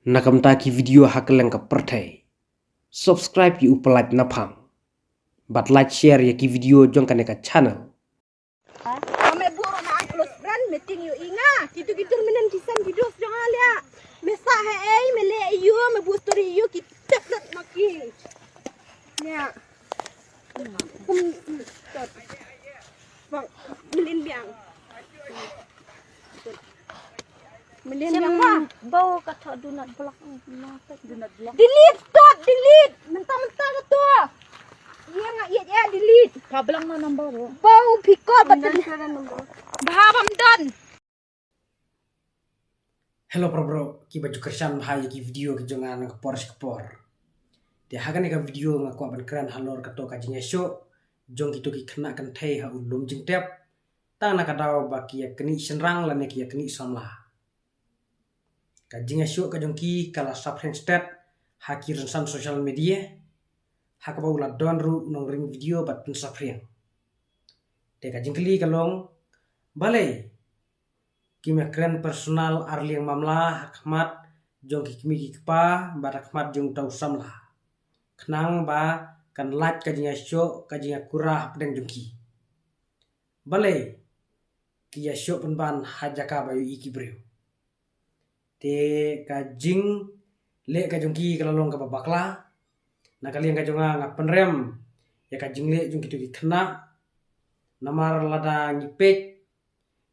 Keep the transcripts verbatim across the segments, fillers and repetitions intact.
Na ka bynta ki video ha kylleng ka pyrthei, subscribe ïa u Pyllait Naphang bad like, share ïa ki video jong kane ka channel. Ame buro na ang close friend, me ting ïohi nga. Kitu kitu menen kisan ki dos jong alia. Me sa he ei, me le ïo, me bu story ïo, ki tablet ma ki. Nya. Kum, kum, tot. Bang, melin biang. Melin biang ma. Bau ka thok do not block. Do not block. Delete, tot, delete. Mentang-mentang ka tu. Ïa nga ïa ïa delete. Ka blang na number ro. Bau piko ba delete. Ba bam don. Hello para bro, kiba ju kyrshan bha ïa ki video ki jong nga na ka por sha ka por. Te ha kane ka video nga kwah ban kren halor kato ka jingïashoh jong kito ki khynnah kynthei ha u lum jingtep, tang na ka daw ba ki ïa knieh shynrang lane ki ïa knieh samla. Ka jingïashoh ka jong ki ka la saphriang stet ha ki rynsan social media, ha kaba u la don ruh u nongring video bad pynsaphriang. Te ka jingkylli ka long, balei kim ïa kren personal ar liang mamla ha khmat jong ki kmie ki kpa bad ha khmat jong uta u samla, khnang ba kan lait ka jingïashoh ka jingïakura hapdeng jong ki? Balei ki ïashoh pynban ha jaka ba ïohi ki briew? Te ka jingleh ka jong ki ka la long kaba bakla. Na ka liang ka jong nga, nga pynrem ïa ka jingleh jong kito ki khynnah. Namar lada ngi peit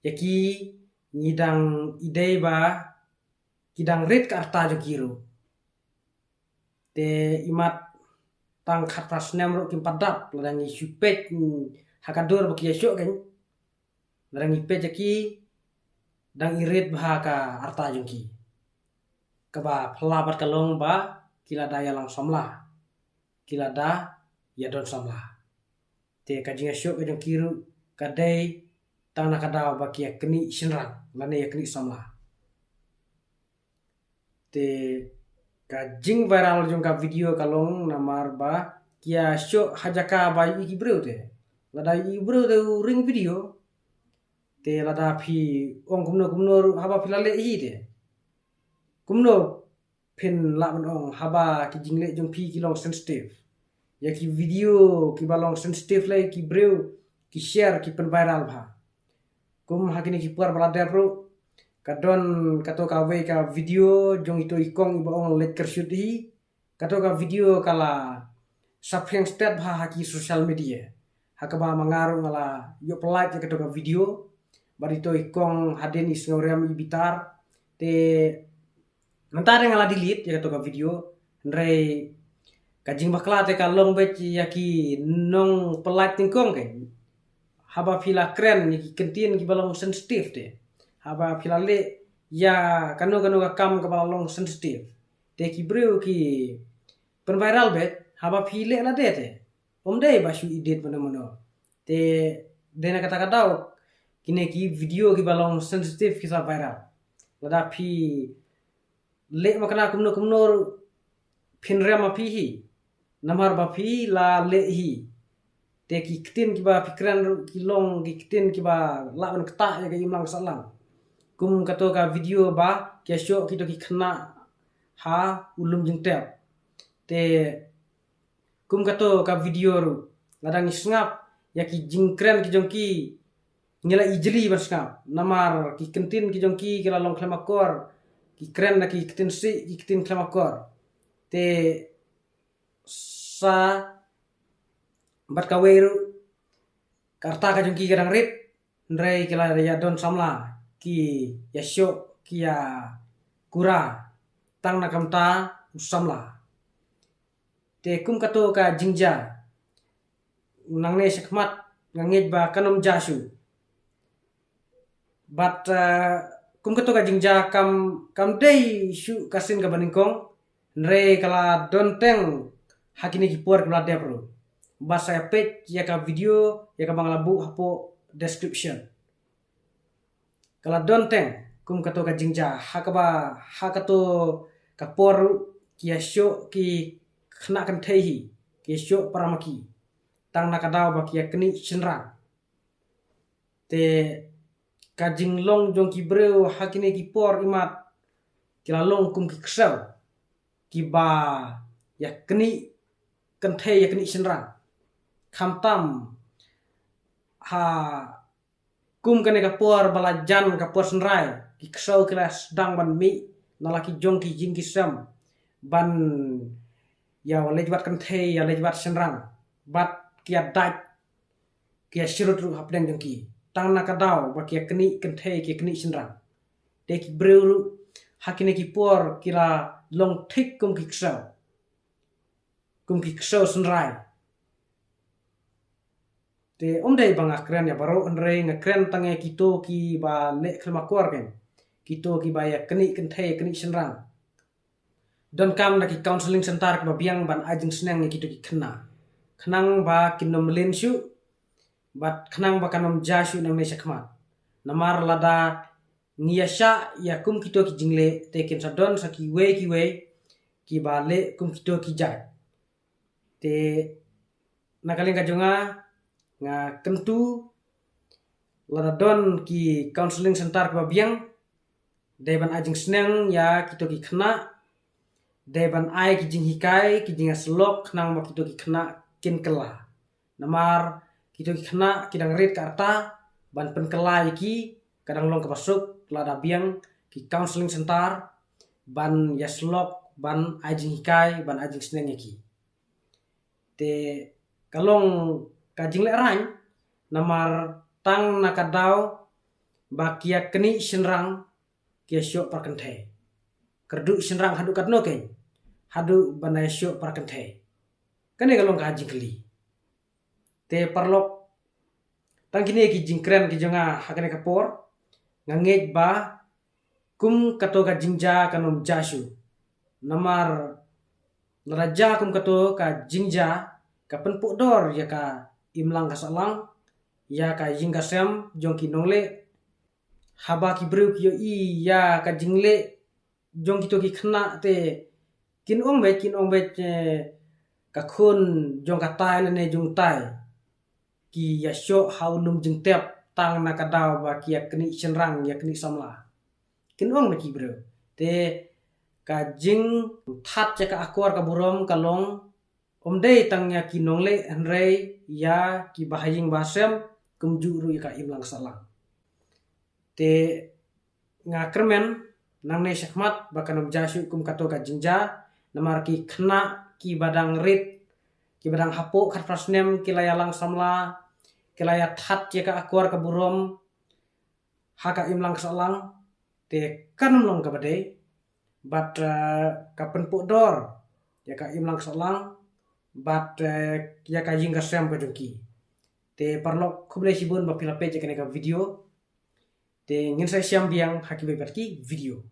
ïa ki, ngi dang ïadei ba ki dang rit ka rta jong ki ruh. Te imat tang khatphra snem ruh kim pat dap lada ngi shu peit, mm, ha ka dur ba ki ïashoh kein. Lada ngi peit ïa ki, dang i rit bha ka rta jong ki. Kaba phylla pat ka long ba ki la da ïalang samla, ki la da ïadon samla. Te ka jingïashoh ka jong ki ruh ka dei tang na ka daw ba ki ïa knieh shynrang lane ïa knieh samla. Te ka jingviral jong ka video ka long namar ba ki ïashoh ha jaka ba ïohi ki briew te. Lada ïohi u briew te u ring video, te lada phi ong kumno kumno ruh haba phi la leh hi te, kumno phin lah ban ong haba ki jingleh jong phi ki long sensitive? Ïa ki video kiba long sensitive lei ki briew ki share ki pynviral bha. Kum ha kine ki por ba la dep ruh, ka don kato kawei ka video jong ito i kong iba ong leit kyrshuti. Kato ka video ka la saphriang stet bha ha ki social media. Ha kaba ma nga ruh nga la ïoh pyllait ïa kato ka video. Bad ito i kong hadien i sngewrem i bitar. Te mynta te nga la delete ïa kato ka video. Hynrei ka jingbakla te ka long beit ïa ki nongpyllait nyngkong kein. Haba phi la kren ïa ki kyntien kiba long sensitive te, haba phi la leh ïa kano kano ka kam kaba la long sensitive, te ki briew ki pynviral beit. Haba phi leh lade te, ym dei ba shu edit mano mano. Te dei na kata ka daw kine ki video kiba long sensitive ki sa viral. Lada phi leh ma kane kumno kumno ruh phin rem ma phi hi. Namar ba phi la leh hi. Te ki ktien kiba phi kren ruh ki long ki ktien kiba lah ban ktah ïa ka imlang ka sahlang. Kum kato ka video ba ki ïashoh kito ki khynnah ha u lum jingtep. Te kum kato ka video ruh, lada ngi sngap ïa ki jingkren ki jong ki, ngi la ijli ban sngap. Namar ki kyntien ki jong ki ki la long khlem akor, ki kren da ki ktien sih, ki ktien khlem akor. Te sa bad kawei ruh, ka rta ka jong ki ka dang rit, hynrei ki la ïadon samla, ki ïashoh, ki ïakura tang na ka bynta u samla. Te kum kato ka jingjia, nangne shakhmat nga ngeit ba kan ym jia shuh. Bad, eh, kum kato ka jingjia kam, kam dei shuh ka sien kaba nyngkong, hynrei ka la don teng ha kine ki por kiba la dep ruh. Bad sa ïa peit ïa ka video ïa kaba nga la buh hapoh description. Ka la don teng kum kato ka jingjia, ha kaba ha kato ka por ruh ki ïashoh ki khynnah kynthei hi, ki ïashoh para ma ki, tang na ka daw ba ki ïa knieh shynrang. Te ka jinglong jong ki briew ha kine ki por imat ki la long kum ki ksew kiba ïa knieh kynthei ïa knieh shynrang. Khamtam ha kum kane ka por ba la jan ka por synrai, ki ksew ki la sdang ban mih na la ki jong ki jing ki sem ban ïa leit wad kynthei ïa leit wad shynrang, bad ki ïa dait ki ïa syrut ruh hapdeng jong ki. Tang na ka daw ba ki ïa knieh kynthei ki ïa knieh shynrang. Te ki briew ruh ha kine ki por ki la long thik kum ki ksew, kum ki ksew synrai. Te ym dei ba nga kren ïa baroh, hynrei nga kren tang ïa kito kiba leh khlem akor, kito kiba ïa knieh kynthei knieh shynrang. Donkam da ki counselling center kiba biang ban ai jingsneng ïa kito ki khynnah, khnang ba kin ym mlien shuh bad khnang ba kan ym jia shuh nangne shakhmat. Namar lada ngi ïa shah ïa kum kito ki jingleh te kin sa don sa kiwei kiwei kiba leh kum kito ki jait. Te na ka liang ka jong nga, nga kyntu lada don ki counselling center kiba biang, dei ban ai jingsneng ïa kito ki khynnah, dei ban ai ki jinghikai, ki jingïasyllok khnang ba kito ki khynnah kin kylla. Namar kito ki khynnah ki dang rit ka rta, ban pynkylla ïa ki ka dang long kaba suk lada biang ki counselling center ban ïasyllok, ban ai jinghikai, ban ai jingsneng ïa ki. Te ka long ka jinglehraiñ, namar tang na ka daw ba ki ïa knieh shynrang ki ïa shoh para kynthei. Kyrduh shynrang haduh katno kein, haduh ban ïa shoh para kynthei. Kane ka long ka jingkylli. Te paralok, tang kine ki jingkren ki jong nga ha kane ka por, nga ngeit ba kum kato ka jingjia kan ym jia shuh. Namar lada jia kum kato ka jingjia, ka pynpoh dor ïa ka imlang ka sahlang, ïa ka ïing ka sem jong ki nongleh. Haba ki briew ki ïohi ïa ka jingleh jong kito ki khynnah te kin ong beit, kin ong beit, eh, ka khun jong ka tai lane jong tai ki ïa shoh ha u lum jingtep tang na ka daw ba ki ïa knieh shynrang, ïa knieh samla. Kin ong beit ki briew. Te ka jingthat ïa ka akor ka burom ka long ym dei tang ïa ki nongleh, hynrei ïa kiba ha ïing ba ha sem, kumjuh ruh ïa ka imlang sahlang. Te nga kyrmen nangne shakhmat ba kan ym jia shuh kum kato ka jingjia, namar ki khynnah kiba dang rit, kiba dang hapoh khatphra snem ki la ïalang samla, ki la ïa that ïa ka akor ka burom ha ka imlang sahlang, te kan ym long kaba dei, bad, eh, ka pynpoh dor ïa ka imlang sahlang bad, eh, ïa ka ïing ka sem ka jong ki. Te paralok, khublei shibun ba phi la peit ïa kane ka video. Te ngin sa ïashem biang ha kiwei pat ki video.